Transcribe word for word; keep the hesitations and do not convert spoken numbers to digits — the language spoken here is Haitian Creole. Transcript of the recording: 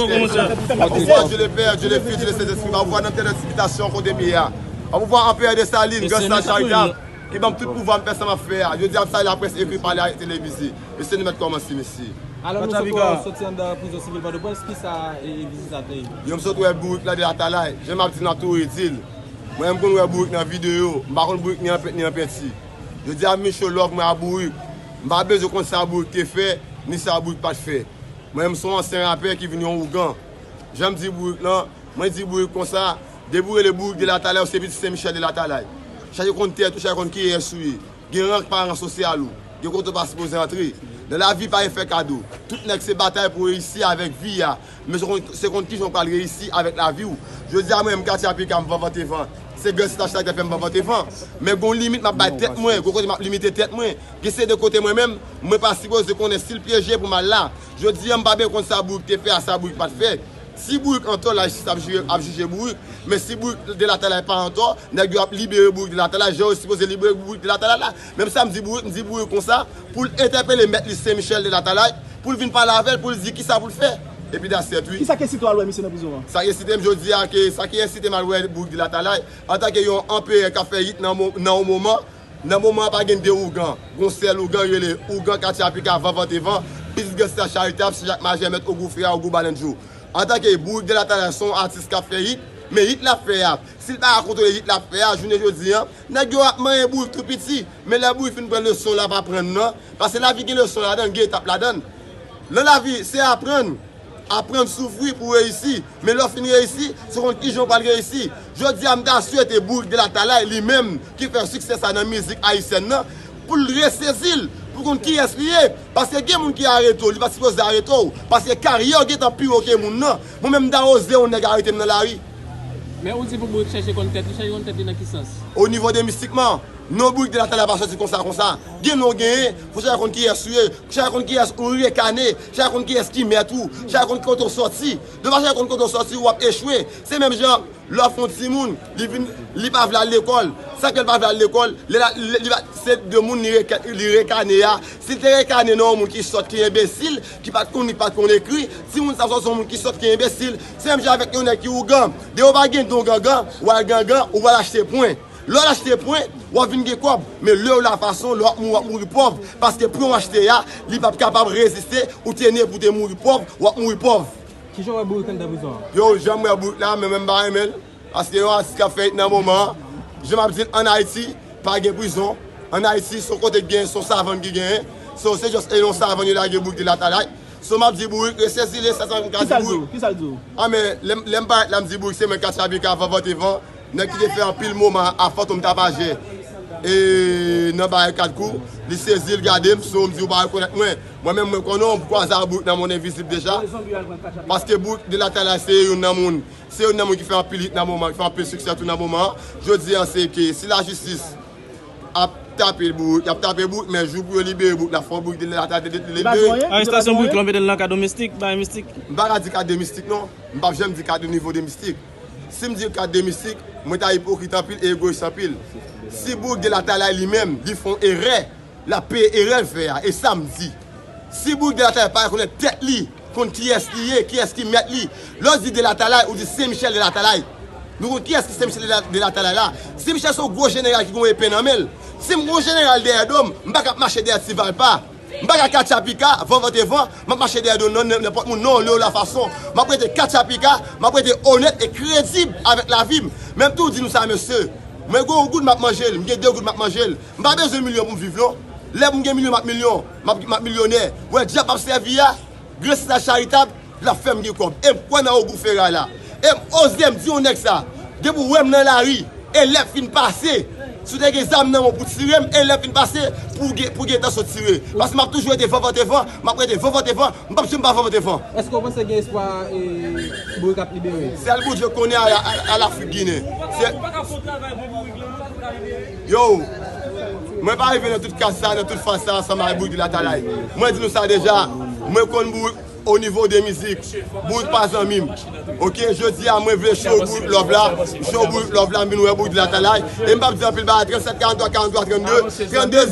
Bonjou, Dieu le Père, Dieu le Fils, Dieu le Saint-Esprit. Anpouvoir nan tèt envitasyon kote m ye a. Anpouvoir Anperè Desalin, Gran Sal Charitab, ki ban m tout pouvwa m fè sa m ap fè a. Jodi a m salye laprès ekri, pale, televize. Mesye, nou mèt kòmanse, mesye. Alò, nou sot wè w soti anndan prizon sivil Pòtoprens, kisa e, e vizit sa te ye? Yo, m sot wè bourik la de Latalay. Jan m ap di, m ap tou redi l. Mwen, m konn wè bourik nan videyo. M pa konn bourik ni an pent, ni an penti. Jodi a, m vin show love mwen a bourik. M pa bezwen konn sa bourik te fè, ni sa bourik pa t fè. Mwen, m se yon ansyen rapè ki vin yon ougan. Jan m di bourik lan, mwen di bourik konsa, depi w rele bourik de Latalay, ou se pitit Sen Michèl de Latalay. Chache konn tèt ou, chache konn kiyès ou ye. Gen ran paran sosyal ou. Gen kote w pa sipoze antre. Nan lavi pa efè kado. Tout nèg se batay pou reyisi avèk vi a. Men se konn, se konn kijan w pral reyisi avèk lavi w. Jodi a mwen menm Katya Pika m vanvante van. Se Gran Sal Charitab fè m vanvante van. Men gon limit m ap bay tèt mwen, gon kote m ap limite tèt mwen. Gen se de kote mwen menm, mwen pa sipoze konnen si l pyeje pou m al la. Jodi a m pa bezwen konn sa bourik te fè a, sa bourik pa t fè. Si bourik antò, lajistis ap jije, ap jije bourik. Men si bourik de Latalay pa antò, nèg yo ap libere bourik de Latalay, jan yo sipoze libere bourik de Latalay la. Menm sa m di bourik, m di bourik konsa, pou l entèpele mèt li Sen Michèl de Latalay, pou l vin pale avè l, pou l di kisa pou l fè. Epi that's it, wi. Kisa k ensite w al wè misye nan prizon an? Sa k ensite m jodi a, ke sa ki ensite m al wè bourik de Latalay, antanke yon anperè k ap fè hit nan mo-, nan yon moman, nan moman an pa gen de ougan. Gon sèl ougan, yo rele ougan Katya Pika, vanvante van, pitit Gran Sal Charitab, Sen Jak Majè, mèt Ogou Freya, Ogou Balandjou. Antanke bourik de Latalay se yon atis k ap fè hit, men hit l ap fè a, si l pa ka kontwole hit l ap fè a, jounen jodi a, nèg yo ap manyen bourik tou piti. Men lè bourik fin pran leson l ap aprann nan, paske lavi gen leson ladan l, gen etap ladan l. Nan lavi, se aprann. Aprann soufri pou w reyisi. Men lè w fin reyisi, se konn kijan w pral reyisi. Jodi a, m ta swete bourik de Latalay, li menm, ki fè siksè sa nan mizik ayisyèn nan, pou l resezi l, pou l konn kiyès li ye. Paske gen moun ki arete w, li pa t sipoze arete w. Paske karyè w gentan pi wo ke moun nan. Mwen menm, m ta oze yon nèg arete m nan lari. Men ou di pou bourik chèche konn tèt li, chèche konn tèt li nan ki sans? O nivo de mistikman, non bourik de Latalay pa sòti konsa, konsa. Gen non genyen, fò chèche konn kiyès ou ye, chèche konn kiyès ou rekane, chèche konn kiyès ki mèt ou, chèche konn kote w sòti. Depi w pa chèche konn kote w sòti, w ap echwe. Se menm jan, lè w ap fè yon timoun, li vin, li pa vle al lekòl. Sa k fè l pa vle al lekòl? Lè l a, li, li pa, se de moun li reka-, li rekane a. Si l te rekane nan yon moun ki sòt, ki enbesil, ki pa t konn li, ki pa t konn ekri, timoun sa ap sòti yon moun ki sòt, ki enbesil. Se menm jan avèk yon nèg ki ougan. Depi w pa gen don gangan, w al gangan, ou pral achte pwen. Lè w al achte pwen, w ap vin gen kòb. Men lè w la fason, lè w ap mouri, w ap mouri pòv. Paske pwen w achte a, li p ap kapab reziste, ou te ne pou te mouri pòv, w ap mouri pòv. Kijan w wè bourik anndan prizon an? Yo, jan m wè bourik la, men mwen m pa renmen l. Paske yon atis k ap fè hit nan moman an. Jan m ap di l, ann Ayiti, pa gen prizon. Ann Ayiti, se yon kote k gen, se yon savann ki genyen. So, se just e yon savann yo lage bourik de Latalay. So, m ap di bourik, resezi l, e sa, sa m ka di bourik. Kisa l di w? A, men, lè m, lè m parèt la, m di bourik, se mwen Katya Pika, vanvante van. Nèg ki te fè anpil moman a Fantom Tapajè. E nan bagay kat kou, li sezi, l gade m, so m di ou pa rekonèt mwen. Mwen menm mwen konnen w, m kwaze ak bourik nan Mond Envizib deja. Paske bourik de Latalay se youn nan moun, se youn nan moun ki fè anpil hit nan moman, ki fè anpil siksè tou nan moman an. Jodi a se ke si lajistis ap tape bourik, y ap tape bourik, men jou pou yo libere bourik la, fò bourik de Latalay te, te, te libere. Arestasyon bourik la, mete l nan kad domestik, bagay mistik. M pa ka di kad de mistik non. M p ap janm di kad de nivo de mistik. Si m di kad de mistik, mwen ta ipokrit anpil e egoyis anpil. Si bourik de Latalay li menm, li fè yon erè, l ap peye erè l fè a, e sa m di. Si bourik de Latalay pa rekonèt tèt li, konn kiyès li ye, kiyès ki mèt li. Lè w di de Latalay, ou di Sen Michèl de Latalay. Nou konn kiyès ki Sen Michèl de la, de Latalay la? Sen Michèl se yon gwo jeneral ki gen yon epe nan men l. Si m gen yon jeneral dèyè do m, m pa ka ap mache dèyè Ti Valpa. M pa ka Katya Pika, vanvante van, m ap mache dèyè do nan, nan, nenpòt moun. Non, Leo Lafason. M ap rete Katya Pika, m ap rete onèt e kredib avèk lavi m. Men m tou di nou sa, mesye. Mwen gen yon goud m ap manje l, m gen de goud m ap manje l. M pa bezwen milyon pou m viv, non. Lè pou m gen milyon, m ap milyon, m ap, m ap milyonè. Wè dyab m ap sèvi a, Gran Sal Charitab, l ap fè m gen kòb. E m kwè nan Ogou Feray la. E m oze m di yon nèg sa. Depi w wè m nan lari, e lè fin pase, si w te gen zam nan men w pou tire m, e lè fin pase, pou gen, pou gen entansyon tire. Paske m ap toujou rete vanvante van, m ap rete vanvante van, m p ap janm pa vanvante van. Èske w panse gen espwa, e, bourik ap libere? Sèl Bondye konnen a, a, a Lafrik Ginen. Se, yo, mwen pa rive nan tout kaz sa, nan tout faz sa ansanm avèk bourik de Latalay. Mwen di nou sa deja, mwen konn bourik o nivo de mizik. Bourik pa zanmi m. Oke, jodi a mwen vle show bourik love la, show bourik love la, m vin wè bourik de Latalay. E m p ap di anpil bagay, trannsenk, karanntrwa, karanntrwa, trannde, trannde.